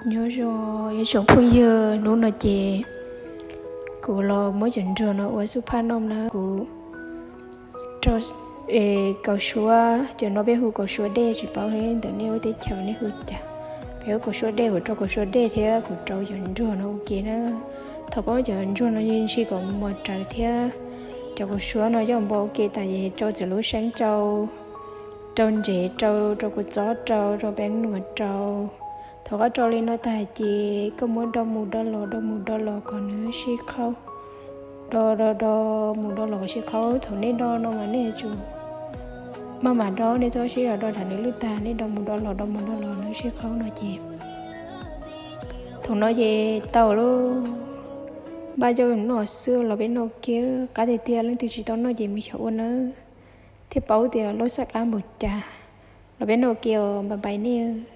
Nyob zoo ib tsoom phooj ywg, hnub no ces kuv los muab cov nruas no ua xub phaj noj na. Kuv rau kaus suab, cov no peb hu kaus suab dej, tsis paub ntawm nej ua teb chaws nej hu cas. Peb hu kaus suab dej, kuv rau kaus suab dej thiab kuv rau cov nruas no ua ke na. Thaum koj muab cov nruas no ntsis kom mos raws thiab cov kaus suab no coj npua ua ke tas ces rau txawm lub seeb rau, rau ntsev rau, rau kua txob rau, rau peeb nuam rau. Thaum koj rau li no tag ces koj muab do mus do los, do mus do los kom nws sib qhaub. Do do do mus do los kom sib qhaub. Thaum nej do no mas nej yuav tsum maj mam do, nej txhob sib zog do, thaum nws lwj tag nej do mus do los, do mus do los nws sib qhaub no ces thaum no ces tau lawm. Npaj coj noj xwb, los peb noj ua ke. Qab tiag tiag, leej twg tsis tau noj ces mus xyuas ua nawb, thiaj paub tias loj xab qab npaum cas. Los peb noj ua ke os, bye bye nej.